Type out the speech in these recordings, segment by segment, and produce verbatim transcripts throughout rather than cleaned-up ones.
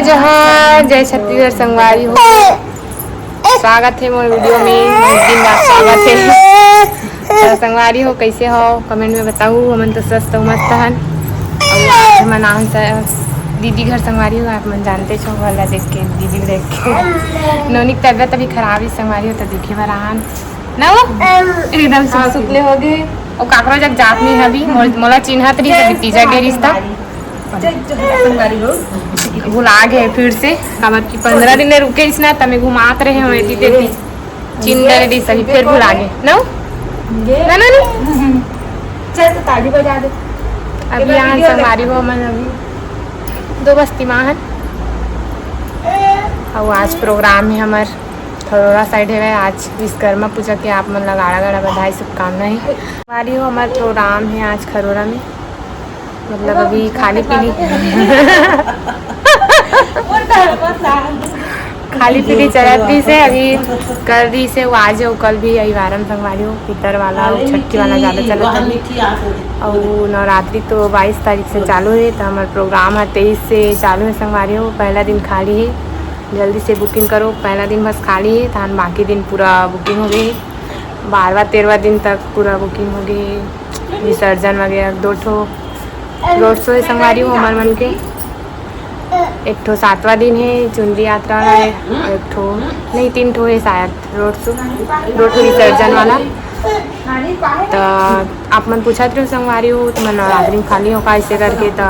जोहार, जय छत्तीसगढ़ संगवारी हो, स्वागत हे मोर वीडियो में। बहुत दिन बाद स्वागत हे। तो संगवारी हो, कैसे हो? कमेंट में बताऊ। हमन तो स्वस्थ हो, मस्त हन। अउ आज हमन आहन स-, दीदी घर संगवारी हो, आप मन जानते छो, वाला देख के, दीदी देख के। नोनी के तबियत अभी खराब हे संगवारी हो, तो देखे बर आहन ना वो एकदम सुख सुख ले हो गए। अउ काकरो जग जात नहीं हबी, मोला चिन्हत रही, तो पिज्जा गे रिश्ता। भुला गे फिर से, काबर कि पंद्रह दिन ले रुके इसना, तमे घुमात रहे हो एती तेती। चिंदर दी सही, फिर भुला गे। ना? ना, ना, ना। चल, तो ताली बजा दे। अभी यहाँ संगवारी हो, मन अभी दो बस्ती मा हन। अउ आज प्रोग्राम हे हमर खरोरा साइड हे, आज विश्वकर्मा पूजा के आप मन ला गाड़ा गाड़ा बधाई, शुभकामना हे। संगवारी हो, हमर प्रोग्राम हे आज खरोरा में। मतलब अभी खाली पीली खाली पीली चलत रहिस हे, अभी कर रहिस हे, वो आज अउ कल भी अइवारम संगवारी हो, पितर वाला अउ छट्ठी वाला ज्यादा चलत हे। अउ नवरात्रि तो बाईस तारीख से चालू हे, तो हमर प्रोग्राम ह तेईस से चालू हे संगवारी हो। पहला दिन खाली हे, जल्दी से बुकिंग करो, पहला दिन बस खाली हे, तहन बाकी दिन पूरा बुकिंग हो गए हे। बारहवाँ तेरहवाँ दिन तक पूरा बुकिंग हो गए हे। विसर्जन वगैरह दो ठो रोड शो हे संगवारी हो हमर मन के। एक ठो सातवां दिन हे, चुनरी यात्रा हे, अउ एक ठो नहीं, तीन ठो हे शायद रोड शो, दो ठो विसर्जन वाला। तो आप मन पूछत रहो संगवारी हो, तो मैं नवरात्रि में खाली हो का ऐसे करके, तो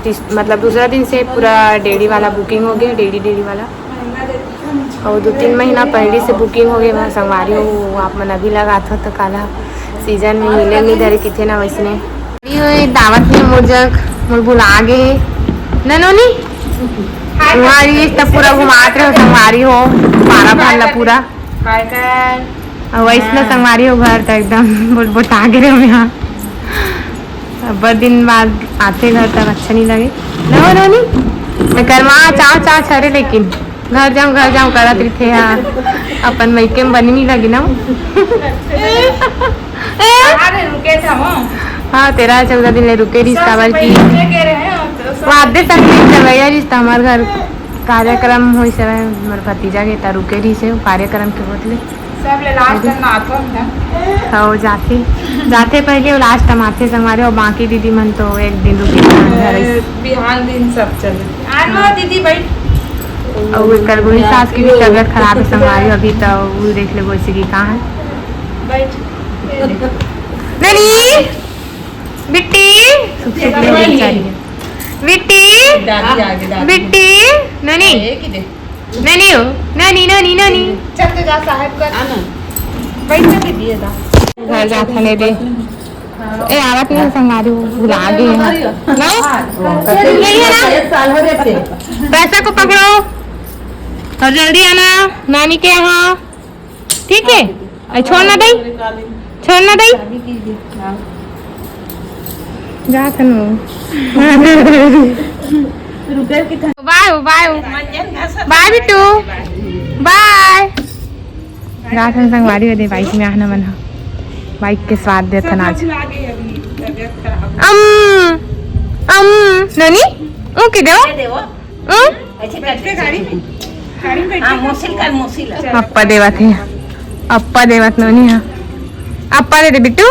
तीस-, मतलब दूसरा दिन से पूरा डेली वाला बुकिंग हो गया, डेली डेली वाला। अउ दो तीन महीना पहले से बुकिंग हो गए बा संगवारी हो, आप मन अभी लगात हो तो काला सीजन में मिले नहीं धरे किथे ना वैसने। ये दावत में मोर जग मोर भुला गे हे। ननोनी? तुम्हारी इस तब पूरा घुमात रहे हो संगवारी हो, पारा भर ला पूरा। हाय कर। अउ वैसने हाँ। संगवारी हो घर तो एकदम बोल बोटा गे रहे हो यहाँ। अब्बड़ दिन बाद आथे घर तब अच्छा नहीं लगे। ननोनी? तो कर माँ चाव चाव छरे लेकिन। घर जाऊं, घर जाऊं करत रहिथे हा। अपन मइके में बनी नहीं लगी ना। अरे रुके था वो। हाँ, तेरह चौदह दिन ले रुके रहिस, सब काबर से की पहले के रहे हो, तो सब वो आधे संग में चलवैया रहिस, तो हमार घर कार्यक्रम होइस हवय, मोर भतीजा के, त रुके रहिस हे, वो कार्यक्रम के होत ले। सब ले लास्ट में आथो ना। हाँ, वो जाथे, जाथे पहले वो लास्ट में आथे संगवारी, और बाकी दीदी मन तो एक दिन रुके घर आइस। बिहान दिन सब चले। आ लो दीदी, बैठ। अउ एकर बूढ़ी सास के भी तबियत खराब हे संगवारी, अभी तो वो देख ले वैसे की कहाँ है। बैठ। ननी, बिट्टी, सुख सुख ले बेचारी। बिट्टी, दादी आ गई, दादी। बिट्टी, ननी। ये की दे? ननी हो, ननी, ननी, ननी। चल तो जा साहब कर। आ ना। बैठ के दिए दा। घर जाथन दे। ए, आवत नहीं संगवारी, वो भुला गए हैं। नहीं? यही है ना? एक साल हो गए थे। पैसा को पकड़ो और जल्दी आना नानी के यहाँ, ठीक है? अरे छोड़ ना दई, छोड़ ना दई। जा तनु। बाय, बाय, बाय बिट्टू, बाय। रात में संगवारी हो दे बाइक में आहना मन ह। बाइक के स्वाद देथन आज। अम, अम, ननी? ऊ के देव? ऊ? हाँ, मोसिल कर, मोसिल। अप्पा देवत हे। अप्पा देवत नोनी हा। अप्पा दे दे बिट्टू।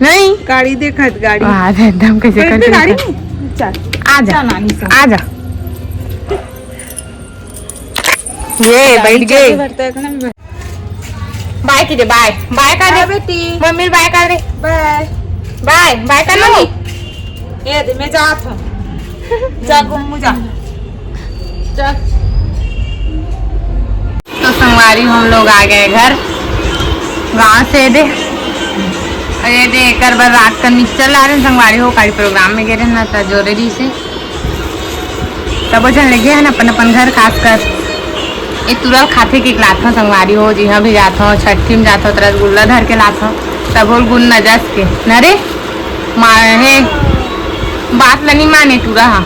नहीं। गाड़ी देखत, गाड़ी। वाह, एकदम कैसे बैठ करके गाड़ी देखत। में। चल। आ जा। चल, नानी से। आ जा। ये बैठ गए। बाय कीजिए, बाय। बाय कर दे। बाय बेटी। मम्मी बाय कर दे। बाय। बाय, बाय कर लो। ये दे, मैं जात हूँ। जा घूमू जा। जा। तो संगवारी हम लोग आ गए घर गांव से। दे, अरे दे, एकर बर रात का मिक्सचर ला रहे संगवारी हो, काली प्रोग्राम में गए रहे ना, तो जरूरी से तबो झन लेगे हन अपन अपन घर, खासकर ए तुरल खाथे के लाथों संगवारी हो, जिहाँ भी जाथों, छठी में जाथों, त रसगुल्ला धर के लाथों, तबो गुण न जस के न रे माने बात ल नहीं माने टूरा हा।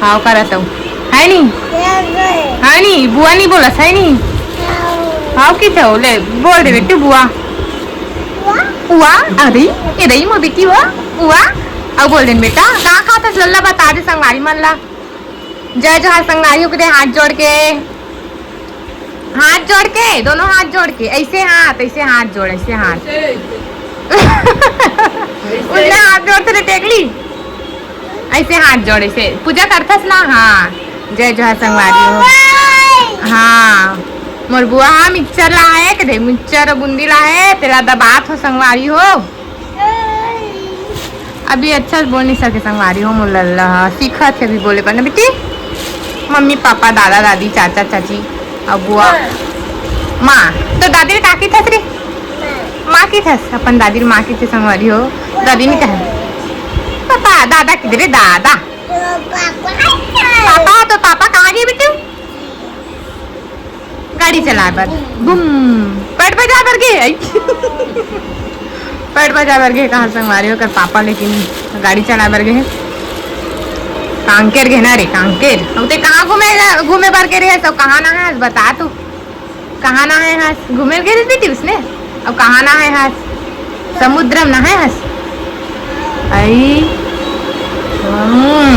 हाव करत हूँ, है नी? है नी? बुआ नहीं बोलस, है नी? हाव की थे, ले बोल दे बेटू बुआ। बुआ, अरे, ए दई मोर बेटी हुआ, बुआ। अब बोल दे बेटा, का खात हस, लल्ला बता दे संगवारी मन ला। जय जोहार संगवारी हो, हाथ जोड़ के, हाथ जोड़ के, दोनों हाथ जोड़ के, ऐसे हाथ, ऐसे हाथ जोड़, ऐसे हाथ। उल्टा हाथ जोड़, तेरे टेकली, ऐसे हाथ जोड़, ऐसे पूजा करथस ना। हाँ, जय जोहार संगवारी हो। हाँ, मोर बुआ हा मिक्सचर ला है, कदे मिक्सचर और बूंदी ला है, तेला दबात हो संगवारी हो। अभी अच्छा से बोल नहीं सके संगवारी हो, मोर लल्ला ह सीखत हे अभी बोले बर ना बेटी। मम्मी पापा, दादा दादी, चाचा चाची, अउ बुआ, माँ। तो दादी ला का किथस रे? माँ किथस, अपन दादी ला माँ किथे संगवारी हो। दादी नहीं कहे पापा, दादा किथे रे दादा? पापा, तो पापा कहाँ गए बेटी? गाड़ी चलाए बर। बुम। पट बजा बर गे। पट बजा बर गे कहाँ संगवारी हो, ओकर पापा लेकिन गाड़ी चलाए बर गे हे। कांकेर गे ना रे, कांकेर। अब ते कहाँ घूमे, घूमे बर गे रहे, सब कहाँ ना है, बता तू। कहाँ ना है हस? घूमे गे रहे बेटी उसने। अब कहाँ ना है हस? समुद्र में ना है हस। आई। हम्म।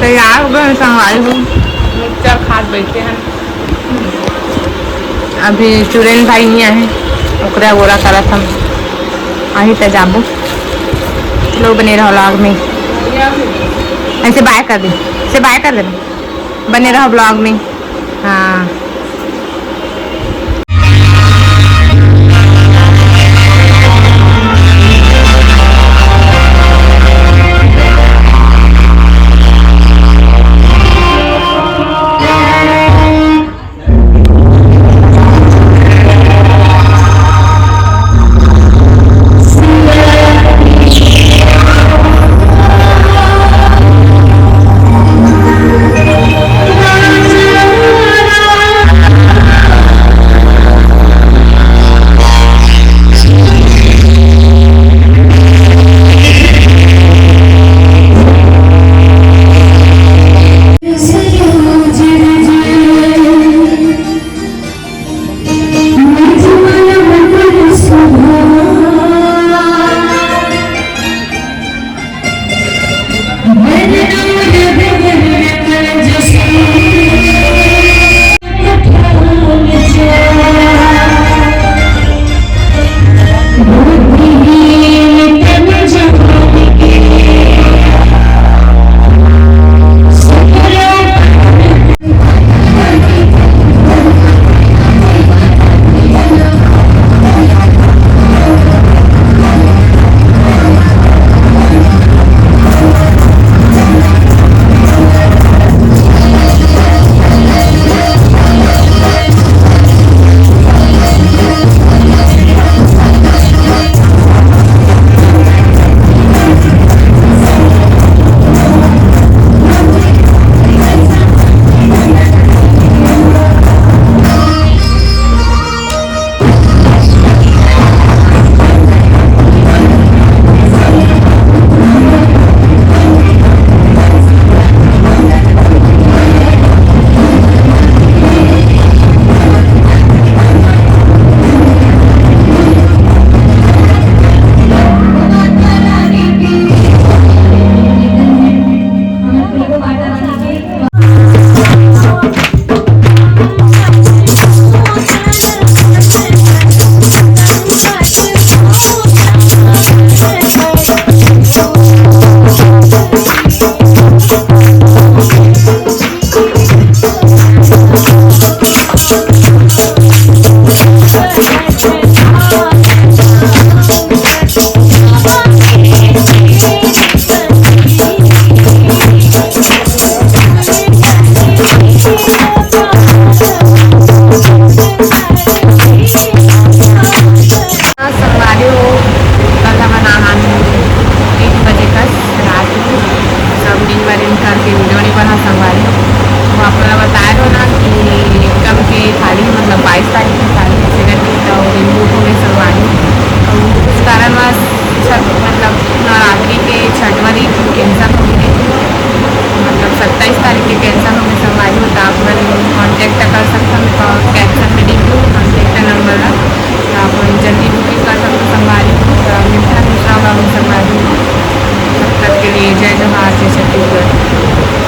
तैयार हो गए संगवारी हो। मिक्सचर खात बैठे हैं। अभी सुरेन भाई नहीं आए हैं। ओकरा गोरा करत हम। आही त जाबो। लो बने रहो vlog में। ऐसे बाय कर दे। ऐसे बाय कर दे। बने रहो vlog में। हाँ। संगवारी हो, कल हमन आहान तीन बजे कस रात में, सब दिन भर इनकर के वीडियो नहीं बना संगवारी। वो आप लोग बताए रहो ना कि कब के थाली, मतलब बाईस तारीख की थाली, सेकंड की तो दिन बुक हो गई संगवारी। तो कुछ कारणवश छठ, मतलब नवरात्रि के छठवां दिन cancel हो गई थी, मतलब सत्ताईस तारीख के cancel हो गई संगवारी हो। तो आप मन contact कर सकते हो, तो caption में लिख दो contact number ला। आप जल्दी booking कर सकते हो संगवारी हो। तो मिलता है दूसरा vlog में संगवारी हो। तब तक के लिए जय जोहार, जय छत्तीसगढ़।